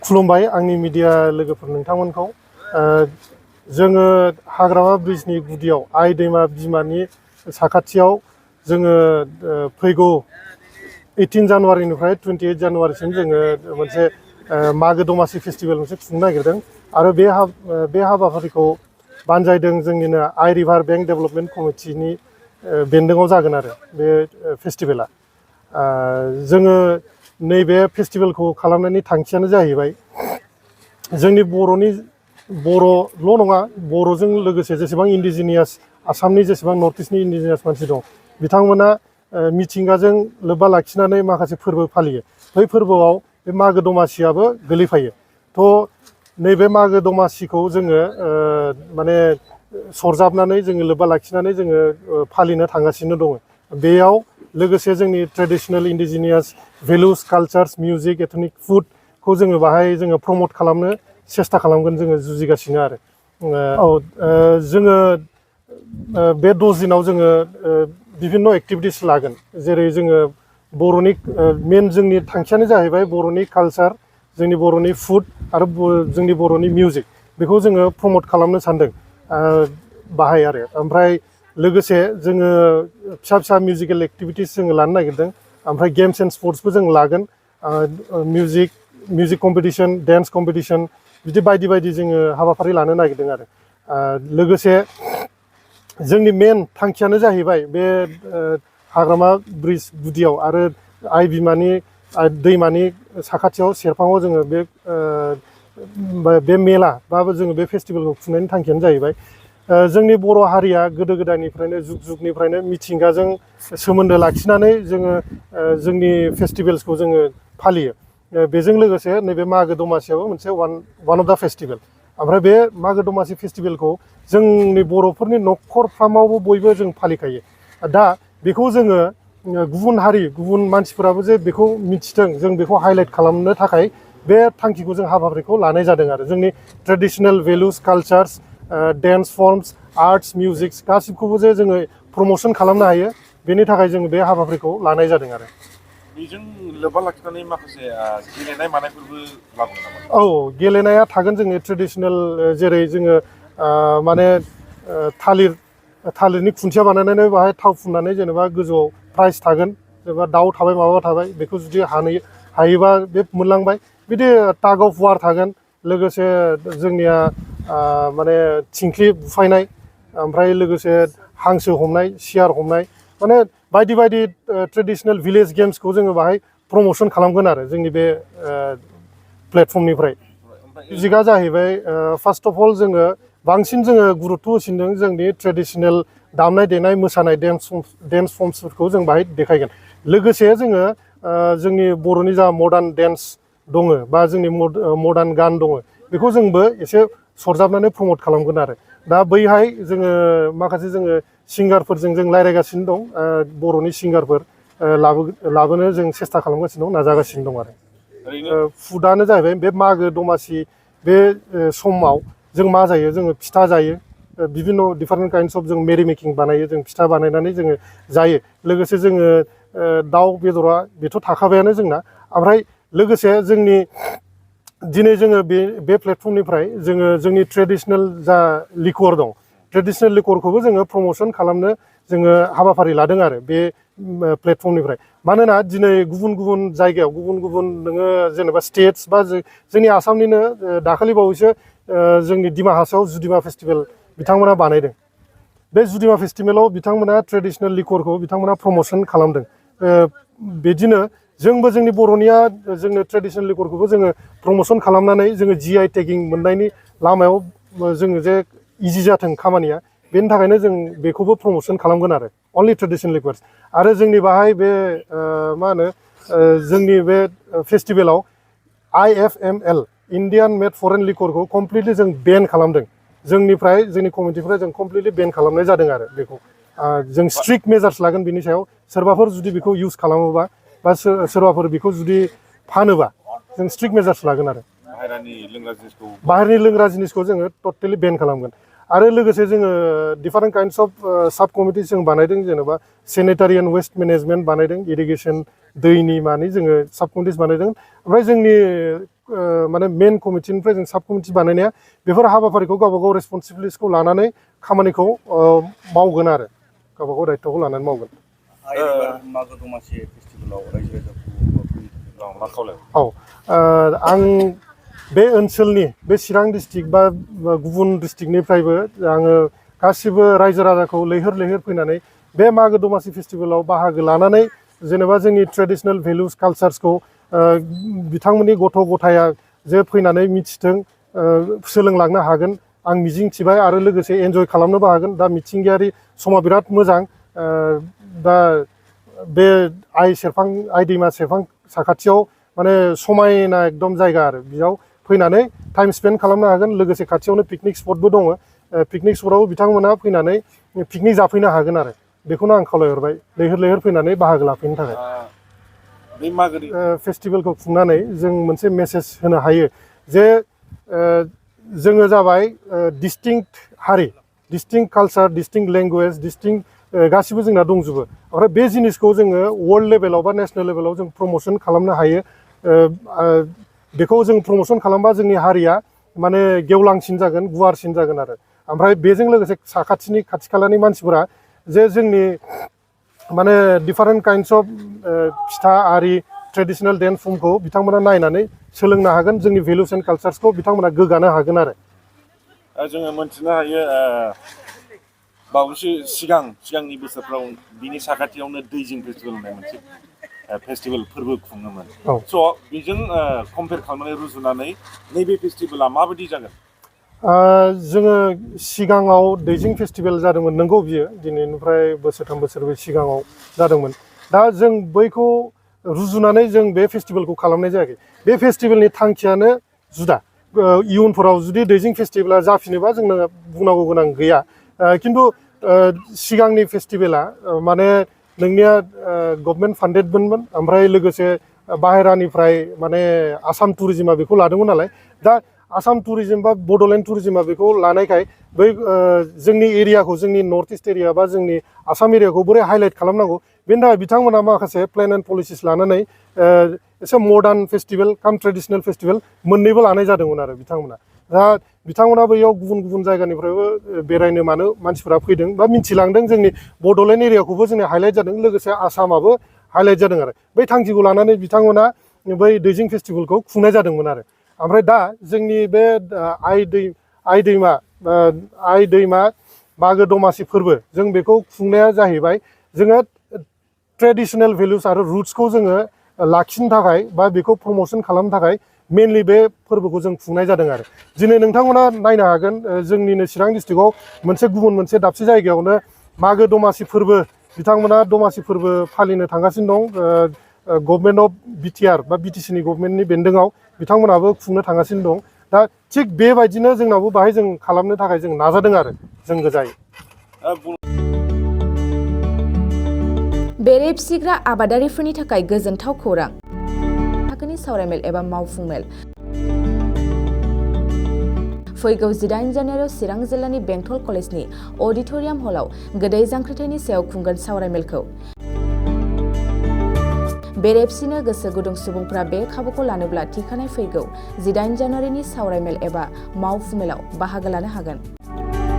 खुलुमबाय आंनि मिडिया लोगोफोर नोंथांमोनखौ जोङो हाग्रामा ब्रिजनि गुदियाव आइ दैमा बिमानि साखाथियाव जोङो फैगौ 18 जानुवारिनिफ्राय 28 जानुवारिसिम जोङो मोनसे मागो दमासि फेस्टिभेल मोनसे खुंनो नागिरदों आरो बे हाबाफारिखौ बानजायदों जोंनिनो आइ रिभार बेंक डेभेलपमेन्ट कमिटिनि बेन्दोङाव जागोन आरो बे फेस्टिभेला जोङो नैबे फेस्टिभेलखौ खालामनायनि थांखियानो जाहैबाय जोंनि बर'ल' नङा बर'जों लोगोसे जेसेबां इन्डिजिनियास आसामनि जेसेबां नर्थ इस्टनि इन्डिजिनियास मानसि दं बिथांमोना मिथिंगाजों लोब्बा लाखिनानै माखासे फोरबो फालियो बै फोरबोआव बे मागो दमासियाबो गोलैफायो थ' नैबे मागो दमासिखौ जोङो माने सरजाबनानै जोङो लोब्बा लाखिनानै जोङो फालिनो थांगासिनो दङ बेयाव लोगोसे जोंनि ट्रेडिशनेल इन्डिजिनियास भेलुस कालचार्स मिउजिक एथनिक फुडखौ जोङो बाहाय जोङो प्रमट खालामनो सेस्था खालामगोन जोङो जुजिगासिनो आरो जोङो बे 10 दिनाव जोङो बिभिन्न एक्टिभिटिस लागोन जेरै जोङो बर'नि मेन जोंनि थांखियानो जाहैबाय बर'नि कालचार जोंनि बर'नि फुड आरो जोंनि बर'नि मिउजिक बेखौ जोङो प्रमट खालामनो सानदों बाहाय आरो ओमफ्राय लोगोसे जोङो फिसा मिउजिकेल एक्टिभिटिस जोङो लानो नागिरदों ओमफ्राय गेम्स एन्ड स्पर्ट्सबो जों लागोन मिउजिक कम्पिटिशन डेन्स कम्पिटिशन बिदि बायदि जोङो हाबाफारि लानो नागिरदों आरो लोगोसे जोंनि मेन थांखियानो जाहैबाय बे हाग्रामा ब्रिज गुदियाव आरो आइ बिमानि दैमानि साखाथियाव सेरफाङाव जोङो बे मेला बा जोङो बे फेस्टिभेलखौ खुंनायनि थांखियानो जाहैबाय जोंनि बर' हारिया गोदो गोदायनिफ्रायनो जुगनिफ्रायनो मिथिंगाजों सोमोन्दो लाखिनानै जोङो जोंनि फेस्टिभेल्सखौ जोङो फालियो बेजों लोगोसे नैबे मागो दमासियाबो मोनसे वान अफ दा फेस्टिभेल ओमफ्राय बे मागो दमासि फेस्टिभेलखौ जोंनि बर'फोरनि न'खरफ्रामावबो बयबो जों फालिखायो दा बेखौ जोङो गुबुन मानसिफोराबो जे बेखौ मिथिथों जों बेखौ हाइलाइट खालामनो थाखाय बे थांखिखौ जों हाबाफारिखौ लानाय जादों आरो जोंनि ट्रेडिशनेल भेलुस कालचार्स डेन्स फर्मस आर्ट्स मिउजिक्स गासिबखौबो जे जोङो प्रम'सन खालामनो हायो बेनि थाखाय जों बे हाबाफारिखौ लानाय जादों आरो बेजों लोब्बा लाखिनानै माखासे गेलेनाय मानायफोरबो लाबोगोन नामा? औ गेलेनाया थागोन जोंनि ट्रेडिशनेल जेरै जोङो माने थालिरनि खुन्थिया बानायनानै बाहाय थाव फुननानै जेनेबा गोजौआव प्राइज थागोन जेनेबा दाउ थाबाय माबा थाबाय बेखौ जुदि हायोबा बे मोनलांबाय बिदि टाग अफ वार थागोन लोगोसे जोंनिया माने थिंख्लि बुफायनाय ओमफ्राय लोगोसे हांसो हमनाय सियार हमनाय माने बायदि ट्रेडिशनेल भिलेज गेम्सखौ जोङो बाहाय प्रम'सन खालामगोन आरो जोंनि बे प्लेटफर्मनिफ्राय मिउजिकआ जाहैबाय फार्स्ट अफ अल जोङो बांसिन जोङो गुरुत्थ' होसिनदों जोंनि ट्रेडिशनेल दामनाय देनाय मोसानाय डेन्स फर्मसफोरखौ जों बाहाय देखायगोन लोगोसे जोङो जोंनि बर'नि जा मडार्न डेन्स दङ बा जोंनि मडार्न गान दङ बेखौ जोंबो एसे सरजाबनानै प्रमट खालामगोन आरो दा बैहाय जोङो माखासे जोङो सिंगारफोरजों जों रायज्लायगासिनो दं बर'नि सिंगारफोर लाबोनो जों सेस्था खालामगासिनो दं नाजागासिनो दं आरो फुडआनो जाहैबाय बे मागो दमासि बे समाव जों मा जायो जोङो फिथा जायो बिभिन्न डिफारेन्ट काइन्डस अफ जों मेरि मेकिं बानायो जों फिथा बानायनानै जोङो जायो लोगोसे जोङो दाउ बेदरा बेथ' थाखाबायानो जोंना ओमफ्राय लोगोसे जोंनि दिनै जोङो बे प्लेटफर्मनिफ्राय जोङो जोंनि ट्रेडिशनेल जा लिकुवर दं ट्रेडिशनेल लिकुवरखौबो जोङो प्रम'सन खालामनो जोङो हाबाफारि लादों आरो बे प्लेटफर्मनिफ्राय मानोना दिनै गुबुन जायगायाव गुबुन नोङो जेनेबा स्टेट्स बा जोंनि आसामनिनो दाखालि बावैसो जोंनि दिमा हासाव जुदिमा फेस्टिभेल बिथांमोना बानायदों बे जुदिमा फेस्टिभेलाव बिथांमोना ट्रेडिशनेल लिकुवरखौ बिथांमोना प्रम'सन खालामदों बिदिनो जोंबो जोंनि बर'निया जोंनो ट्रेडिशनेल लिकुवरखौबो जोङो प्रम'सन खालामनानै जोङो GI टेगिं मोननायनि लामायाव जोङो जे इजि जाथों खामानिया बेनि थाखायनो जों बेखौबो प्रम'सन खालामगोन आरो अनलि ट्रेडिशनेल लिकुवरस आरो जोंनि बाहाय बे मा होनो जोंनि बे फेस्टिभेलाव IFML इण्डियान मेड फरेन लिकुवरखौ कमप्लिटलि जों बेन खालामदों जोंनि कमिटिनिफ्राय जों कमप्लिटलि बेन खालामनाय जादों आरो बेखौ जों स्ट्रिक्ट मेजार्स लागोन बिनि सायाव सोरबाफोर जुदि बेखौ इउज खालामोबा बा सोरबाफोर बेखौ जुदि फानोबा जों स्ट्रिक्ट मेजार्स लागोन आरो बाहेरनि लोंग्रा जिनिसखौ जोङो टटेलि बेन खालामगोन आरो लोगोसे जोङो डिफारेन्ट काइन्डस अफ साब कमिटिस जों बानायदों जेनेबा सेनिटारि एन्ड वेस्ट मेनेजमेन्ट बानायदों इरिगेसन दैनि मानि जोङो साब कमिटिस बानायदों ओमफ्राय जोंनि माने मेन कमिटिनिफ्राय जों साब कमिटि बानायनाया बेफोर हाबाफारिखौ गावबा गाव रेसपन्सिबिलिटिखौ लानानै खामानिखौ मावगोन आरो गावबा गाव दायित्वखौ लानानै मावगोन। मागो दमासि फेस्टिभेलाव रायजो राजाखौ मा खावलाय? औ आं बे ओनसोलनि बे चिरां डिस्ट्रिक्ट बा गुबुन डिस्ट्रिक्टनिफ्रायबो आङो गासिबो रायजो राजाखौ लैहोर लैहोर फैनानै बे मागो दमासि फेस्टिभेलाव बाहागो लानानै जेनेबा जोंनि ट्रेडिसनेल भेलुस कालचार्सखौ बिथांमोननि गथ' गथाया जे फैनानै मिथिथों सोलोंलांनो हागोन आं मिजिंथिबाय आरो लोगोसे एन्जय खालामनोबो हागोन। दा मिथिंगायारि समा बिराद मोजां दा बे आइ दैमा सेरफां साखाथियाव माने समायना एकदम जायगा आरो बेयाव फैनानै टाइम स्पेन्ड खालामनो हागोन। लोगोसे खाथियावनो पिकनिक स्पटबो दङ पिकनिक स्पटआव बिथांमोना फैनानै पिकनिक जाफैनो हागोन आरो बेखौनो आं खावलायहरबाय लैहोर लैहोर फैनानै बाहागो लाफैनो थाखाय। बे मागोनि फेस्टिभेलखौ खुंनानै जों मोनसे मेसेज होनो हायो जे जोङो जाबाय डिस्टिंक्ट हारि, distinct culture, distinct language, distinct गासिबो जोंना दंजोबो। ओमफ्राय बे जिनिसखौ जोङो वर्ल्ड लेभेलाव बा नेसनेल लेभेलाव जों प्रम'सन खालामनो हायो। बेखौ जों प्रम'सन खालामबा जोंनि हारिया माने गेवलांसिन जागोन, गुवारसिन जागोन आरो ओमफ्राय बेजों लोगोसे साखाथिनि खाथि खालानि मानसिफोरा जे जोंनि माने डिफारेन्ट काइन्डस अफ फिथा आरि ट्रेडिसनेल डेन्स फर्मखौ बिथांमोना नायनानै सोलोंनो हागोन, जोंनि भेलुस एन्ड कालचार्सखौ बिथांमोना गोग्गानो हागोन आरो। जोङो मोनथिनो हायो बावैसो सिगांनि बोसोरफ्राव बिनि साखाथियावनो दैजिं फेस्टिभेल होननाय मोनसे फेस्टिभेल फोरबो खुङोमोन। स' बेजों कम्पेयार खालामनानै रुजुनानै नैबे फेस्टिभेला माबायदि जागोन? जोङो सिगाङाव दैजिं फेस्टिभेल जादोंमोन नंगौ बियो दिनैनिफ्राय बोसोरथाम बोसोरब्रै सिगाङाव जादोंमोन। दा जों बैखौ रुजुनानै जों बे फेस्टिभेलखौ खालामनाय जायाखै। बे फेस्टिभेलनि थांखियानो जुदा। इयुनफोराव जुदि दैजिं फेस्टिभेला जाफिनोबा जोंनो बुंनांगौ गोनां गैया। खिन्थु सिगांनि फेस्टिभेला माने नोंनिया गभर्नमेन्ट फान्डेडमोन ओमफ्राय लोगोसे बाहेरानिफ्राय माने आसाम टुरिजिमा बेखौ लादोंमोन नालाय। दा आसाम टुरिजिम बा बड'लेण्ड टुरिजिमा बेखौ लानायखाय बै जोंनि एरियाखौ जोंनि नर्थ इस्ट एरिया बा जोंनि आसाम एरियाखौ बोरै हाइलाइट खालामनांगौ बेनि थाखाय बिथांमोना माखासे प्लेन एन्ड पलिसिस लानानै एसे मडार्न फेस्टिभेल काम ट्रेडिसनेल फेस्टिभेल मोननैबो लानाय जादोंमोन आरो बिथांमोना। दा बिथांमोना बैयाव गुबुन गुबुन जायगानिफ्रायबो बेरायनो मानो मानसिफोरा फैदों बा मिथिलांदों। जोंनि बड'लेण्ड एरियाखौबो जोंनि हाइलाइट जादों, लोगोसे आसामाबो हाइलाइट जादों आरो बै थांखिखौ लानानै बिथांमोना बै दैजिं फेस्टिभेलखौ खुंनाय जादोंमोन आरो। ओमफ्राय दा जोंनि बे आइ दैमा मागो दमासि फोरबो जों बेखौ खुंनाया जाहैबाय जोङो ट्रेडिसनेल भेलुस आरो रुट्सखौ जोङो लाखिनो थाखाय बा बेखौ प्रम'सन खालामनो थाखाय मेनलि बे फोरबोखौ जों खुंनाय जादों आरो। दिनै नोंथांमोना नायनो हागोन जोंनिनो चिरां डिस्ट्रिक्टआव मोनसे दाबसे जायगायावनो मागो दमासि फोरबो बिथांमोना दमासि फोरबो फालिनो थांगासिनो दं। गभर्नमेन्ट अफ बिटिआर बा बिटिसिनि गभर्नमेन्टनि बेन्दोङाव बिथांमोनाबो खुंनो थांगासिनो दं। दा थिग बेबायदिनो जोंनावबो बाहाय जों खालामनो थाखाय जों नाजादों आरो जों गोजायै। बेरे फिसिग्रा आबादारिफोरनि थाखाय गोजोनथाव खौरां। थाखोनि सावरायमेल एबा मावफुंमेल फैगौ 18 जानुवारियाव चिरां जिल्लानि बेंटल कलेजनि अडिट'रियाम हलाव गोदै जांख्रिथायनि सायाव खुंगोन सावरायमेलखौ। बेरे फिसिनो गोसो गुदुं सुबुंफ्रा बे खाबुखौ लानोब्ला थिखानाय फैगौ 18 जानुवारिनि सावरायमेल एबा मावफुंमेलाव बाहागो लानो हागोन।